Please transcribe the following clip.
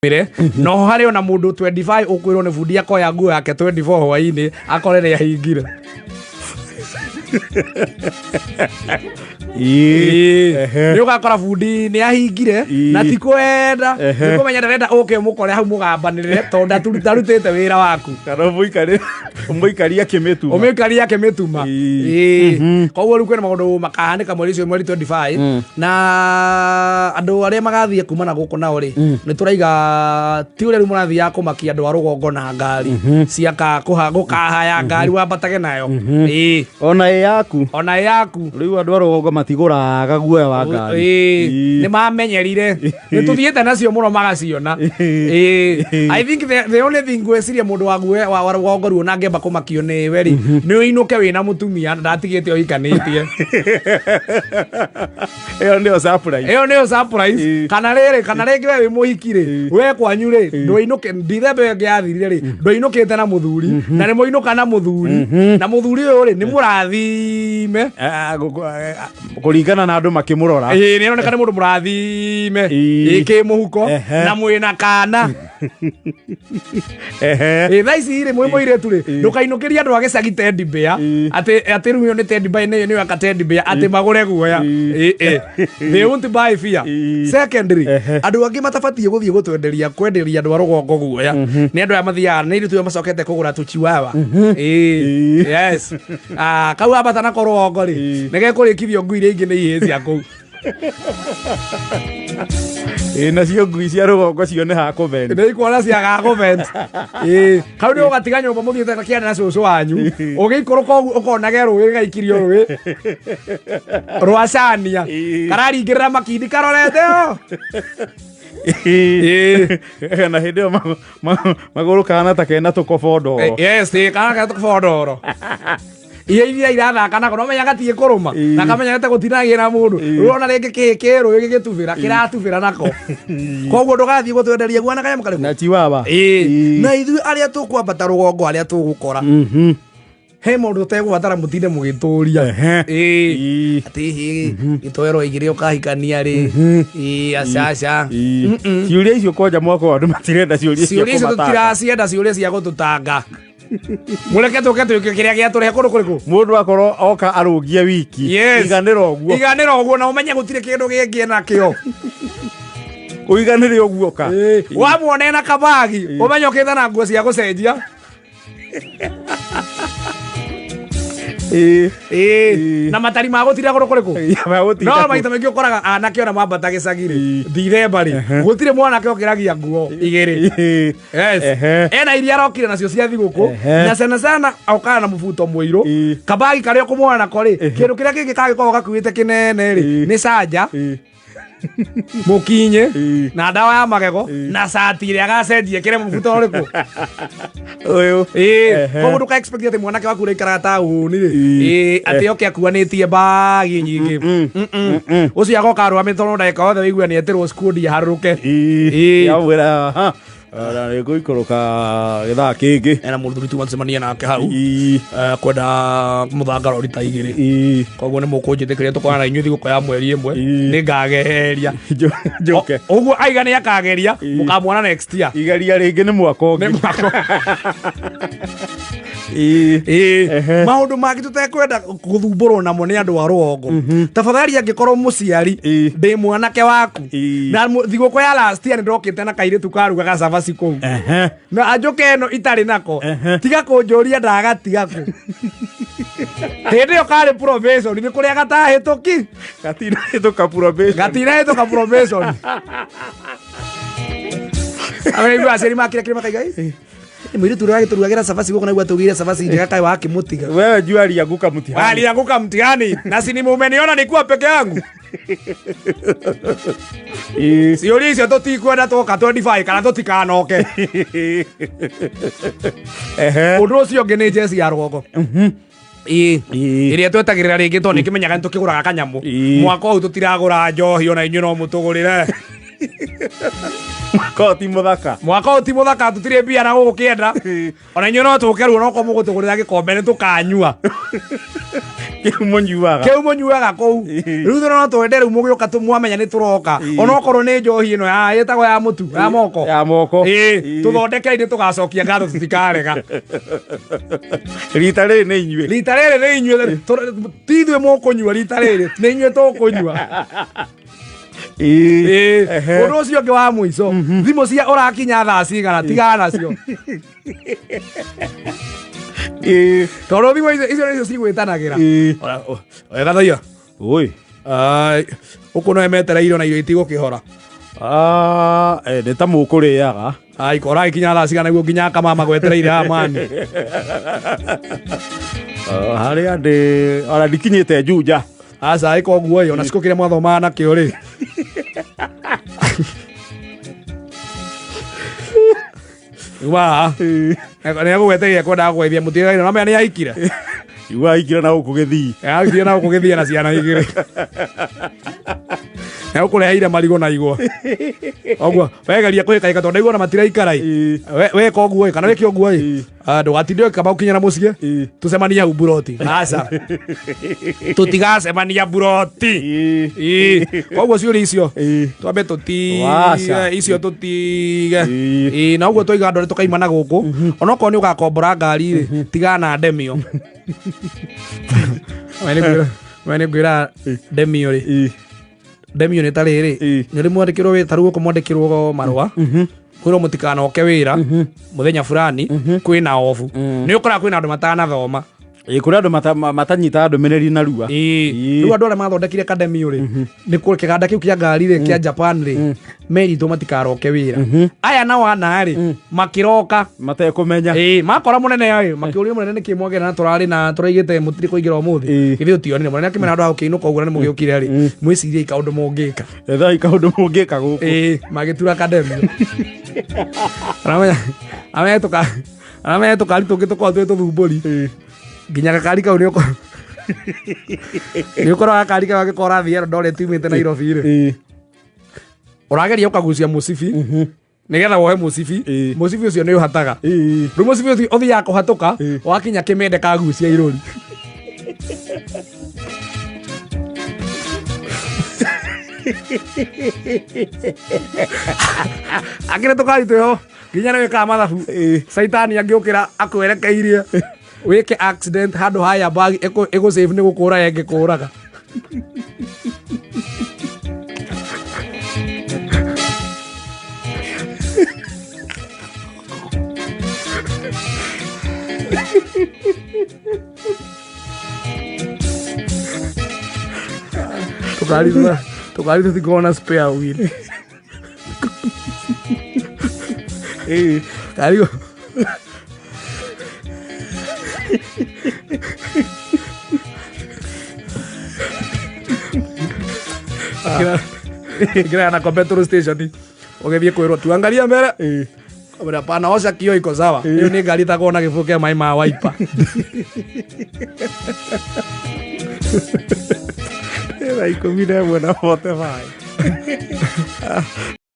Mire, no harĩ ona mũndũ 25 ũkwĩrwo nĩ bundi akoya nguo yake 24 hwainĩ akore nĩ ahingire. Ĩĩ. Nĩ ũgakora bundi nĩ ahingire na ti kwenda, nĩ kũmenya ndarenda ũke ũmũkore hau mũgambanĩrĩre tondũ ndarutĩte wĩra waku. Kana ũmũikarie akĩmĩtuma. Ũmĩikarie akĩmĩtuma. Ĩĩ. Koguo rĩu kwĩna maũndũ makahanĩka mweri ũcio, mweri 25, na andũ arĩa magathiĩ kuma na gũkũ nao rĩ, nĩ tũraiga ti ũrĩa rĩu mũrathiaga kũmakia andũ a rũgongo na ngari cia gũkahaya ngari wambatage nayo. Ĩĩ. Ona ĩ yaku. Ona ĩ yaku. Rĩu andũ a rũgongo matigũraga guoya wa ngari. Ĩĩ. Nĩ mamenyerire, nĩ tũthiĩte nacio mũno magaciona. Ĩĩ. I think the only thing ngwĩciria mũndũ wa guoya wa rũgongo ruo na angĩamba kũmakio nĩ we rĩ, nĩ ũinũke wĩna mũtumia na ndatigĩte ũhikanĩtie. Ĩyo nĩyo surprise. Ĩyo nĩyo surprise. Kana rĩrĩ, kana rĩngĩ we wĩ mũhiki rĩ, we kwanyu rĩ, ndũinũke ndithemba ĩyo ĩngĩ yathirire rĩ, ndũinũkĩte na mũthuri, na nĩ mũinũka na mũthuri, na mũthuri ũyũ rĩ, nĩ mũrathime. Ah, kũringana na andũ makĩmũrora. Ĩĩ, nĩ aroneka nĩ mũndũ mũrathime. Ĩĩ, kĩmũhuko, na mwĩna kana. Ĩĩ, thaa ici rĩ, mwĩ mũirĩtu rĩ, ndũkainũkĩrie andũ a gĩcagi teddy bear, atĩ rĩu ĩyo nĩ teddy bear, nĩyo aka teddy bear, atĩ magũre guoya. Ĩĩ, ĩĩ. They won't buy fear. Secondly, andũ angĩ matabatiĩ gũthiĩ gũtwenderia kwenderia andũ a rũgongo guoya nĩ andũ aya mathiaga nĩ ithuĩ macokete kũgũra tũchiwawa. Ĩĩ, yes. Ah, kau ambata nako rũgongo rĩ, nĩ gekũrĩkithio ngui iria ingĩ nĩ ihĩĩ cia kũu. Ĩĩ, nacio ngui cia rũgongo cione ha kũvent. Nä ikuona ciagaga kũvent. Ĩĩ, kau nä ũgatiga nyũmba mũthiĩte kĩanda na cũcũ wanyu, ũgĩikũrũka ũguo ũkonage rũĩ gaikirio rũĩ rwa cania, kararingĩrĩra makindi karorete o. Ĩĩ. Na hĩndĩ ĩyo magũrũ kahana ta kena tũkobo ndoro. Yes, ĩĩ, kana kena tũkobo ndoro, iria iria irathaka nako no menya gatiĩ kũrũma na kamenya gete gũtinagia na mũndũ. Rĩu ona rĩngĩ kĩĩ kĩrũĩ gĩgĩtubĩra kĩratubĩra nako, koguo ndũgathiĩ gũtwenderia guana kanyamũ karĩkũ. Na chiwawa. Ĩĩ. Na ithuĩ arĩa tũkwambata rũgongo, arĩa tũgũkora, he maũndũ tũtegũbatara mũtinde mũgĩtũria. Ĩĩ. Atĩ hĩ gĩtoero igĩrĩ ũkahikania rĩ? Ĩĩ, aca aca. Ciũria icio kwanja mwaka ũyũ andũ matirenda ciũria cia Ciũria icio kũmatanga. Tũtiracienda ciũria cia gũtũtanga. Mũreke tũke twĩke kĩrĩa gĩatũrehe kũndũ kũrĩkũ. Mũndũ akorwo oka arũngie wiki. Iganĩra ũguo. Iganĩra ũguo na ũmenye gũtirĩ kĩndũ gĩngĩ nakĩo. Ũiganĩre ũguo ka. Wamuona ena kabagi, ũmenye ũkĩte na nguo cia gũcenjia. Ĩĩ. Na matari ma gũtinda kũndũ kũrĩkũ. Magũtinda No kũ- maita maingĩ ũkoraga anake ona mambata gĩcagi rĩ, ndithemba rĩ, gũtirĩ mwanake ũkĩragia nguo igĩrĩ. Yes. Ena iria arokire nacio cia thigũkũ, na sana sana okaga na mũbuto mũirũ, kabagi karĩa ũkũmuona nako rĩ, kĩndũ kĩrĩa kĩngĩ kangĩkorwo gakuĩte kĩnene rĩ, nĩ canja, mũkinyĩ na ndawa ya magego na cati ĩrĩa agacenjia ĩkĩre mũbuto ũrĩkũ. Ũyũ. Ĩĩ, koguo ndũka expect atĩ mwanake waku ũrĩa ũikaraga taũni rĩ, ĩĩ, atĩ oke akuanĩtie mbagi nyingĩ. Ũcio agoka arũgamĩte tondũ ndagĩka yothe wĩigua nĩ etĩrwo skundi aharũrũke. Ĩĩ. Yamwĩra aha na nĩ ngũikũrũka gĩthaa kĩngĩ. Ena mũthuri tuma tũcemania nake hau. Kwenda mũthanga rori ta 2. Koguo nĩ mũkũnjĩtĩkĩria tũkorana na inyuĩ thigũkũ ya mweri 1, nĩ ngageria. Njũke. Ũguo aiga nĩ akageria, mũkamuona next year. Igeria rĩngĩ nĩ mwaka ũngĩ. Nĩ mwaka. Ĩĩ. Maũndũ mangĩ tũtekwenda gũthumbũrwo namo nĩ andũ a rũgongo, tafadhali, angĩkorwo mũciari ndĩ mwanake waku na thigũkũ ya last year nĩ ndokĩte na kairĩtu karugaga cabaci kũu, na anjũke ĩno itarĩ nako, tiga kũnjũria ndagatiga kũ. Hĩndĩ ĩyo karĩ probation, nĩ kũrĩa gatahĩtũki. Gatinahĩtũka probation. Gatinahĩtũka probation. Aigua aciari makĩra kĩrĩ makaiga, "Ĩ, mũirĩtu ũrĩa wagĩtũrugagĩra cabaci gũkũ naigua tũgĩire cabaci njega, kaĩ wakĩmũtiga?" Wewe jua alianguka mtihani. Alianguka mtihani na si mumeniona nikuwa peke yangu. Ciũria icio tũtikwenda twoka 25 kana tũtikanoke. Ũndũ ũcio ũngĩ nĩ jeci ya rũgongo. Ĩĩ. Ĩrĩa twetagĩrĩra rĩngĩ tondũ nĩkĩmenyaga nĩ tũkĩgũraga kanyamũ. Mwaka ũyũ tũtiragũra njohi, ona inyuĩ no mũtũgũrĩre. Mwaka ũyũ ti mũthaka. Mwaka ũyũ ti mũthaka, tũtirĩ mbia na gũkũ kĩenda. Ona inyuĩ no tũke ruo nokorwo mũgũtũgũrĩra gĩkombe nĩ tũkanyua. Kĩu mũnyuaga. Kĩu mũnyuaga kũu. Rĩu ithuĩ no twende rĩu mũgĩũka mwamenya nĩ tũroka. Onokorwo nĩ njohi ĩno ya ĩtagwo ya mũtu, ya moko. Ya moko. Ĩĩ, tũthondekei nĩ tũgacokia ngatho tũtikarega. Rita rĩrĩ nĩ inyuĩ. Rita rĩrĩ nĩ inyuĩ, ti ithuĩ mũkũnyua rita rĩrĩ, nĩ inyuĩ tũkũnyua. Ĩĩ. Ĩĩ, ũndũ ũcio ũngĩ wa mũico, thimũ cia ũrakinya thaa cigana, tigana nacio. Ĩĩ. Tondũ thimũ icio nĩcio cigwĩtanagĩra. Ĩĩ. Wega thaia. Oi. Ai, gũkũ no emetereire ona irio itigũkĩhora. Ah, nĩ ta mũkũrĩaga. Ai, ko ũragĩkinya thaa cigana nĩguo nginya akamama gwetereire haha mani. Ah, harĩa ndĩ ona ndikinyĩte Juja. Aca ĩka ũguo ĩ, ona cikũ kĩrĩa mwathomaga nakĩo rĩ. Wa. Nĩ egũgwetereire kwendaga kũgeithia mũtigairie na menya nĩ ahikire. Igua aikire na gũkũ gĩthii. Ahikire na gũkũ gĩthii na ciana igĩrĩ. Nĩ egũkũreheire marigũ na igwa. Ũguo wegeria kwĩkaĩka tondũ ndaigua ona matiraikara ĩ. Weka ũguo ĩ, kana wĩke ũguo ĩ. Ah, ndũgatinde ũgĩkamba gũkinyĩra mũciĩ. Tũcemanie hau mburoti. Aca. Tũtigacemania mburoti. Ĩĩ. Koguo ciũria icio twambe tũtige Waca. icio tũtige. Ĩĩ. Ĩĩ, na ũguo twaiga andũ arĩa tũkaima na gũkũ onokorwo nĩ ũgakombora ngari rĩ tigana na ndemio. We nĩ ngwĩra ndemio rĩ, ndemio nĩ ta rĩrĩ, nĩ ũrĩ mwandĩkĩrwo wĩ tarĩu gũkũ mwandĩkĩrwo marũa kwĩrwo mũtikanoke wĩra mũthenya fulani kwĩna obu, nĩ ũkoraga kwĩna andũ matanathoma. Ĩĩ, kũrĩ andũ matanyitaga ndũmĩrĩri narua. Ĩĩ. Ĩĩ. Rĩu andũ arĩa mathondekire kademio rĩ, nĩ kĩganda kĩu kĩa ngari rĩ kĩa Japan rĩ, meritwo matikaroke wĩra. Aya nao ana rĩ makĩroka matekũmenya. Ĩĩ, makora mũnene ĩ, makĩũria mũnene nĩkĩ mwagera na tũrarĩ na tũraigĩte mũtirĩ kũingĩra ũmũthĩ. Githĩ ũtionire mũnene akĩmera andũ a gũkĩinũka ũguo na nĩ mũgĩũkire rĩ, mwĩcirie kaũndũ mũngĩka. Ethai kaũndũ mũngĩka gũkũ. Ĩĩ, magĩtura kademio. Aramenya tũka aramenya tũkari tũngĩ tũkoragwo twĩ tũthumbũri. Nginya gakari kau nĩ ũkoraga gakari kau angĩkorwo ũrathiĩ Eldoret umĩte Nairobi rĩ, ũrageria ũkagucia mũcibi nĩgetha wohe mũcibi. Mũcibi ũcio nĩ ũhataga. Rĩu mũcibi ũcio ũthiaga kũhatũka wakinya kĩmende kagucia irũri. Akĩrĩ tũkari twĩho nginya nĩ wĩkaga mathabu caitani angĩũkĩra akwerekeirie wĩke accident handũ haya bag ĩgũ save nĩ gũkũra ĩngĩkũraga. Tũkari tũkari tũtikoragwo na spare wheel. Kari Kira na kwa petrol station ũgĩthiĩ kwĩrwo tuangalia mbere. Kamwĩra, hapana, osha kio iko sawa. Ĩyo nĩ ngari ĩtakoragwo na gĩbũyũ kĩa maĩ ma wiper. Thaa 11 na 45.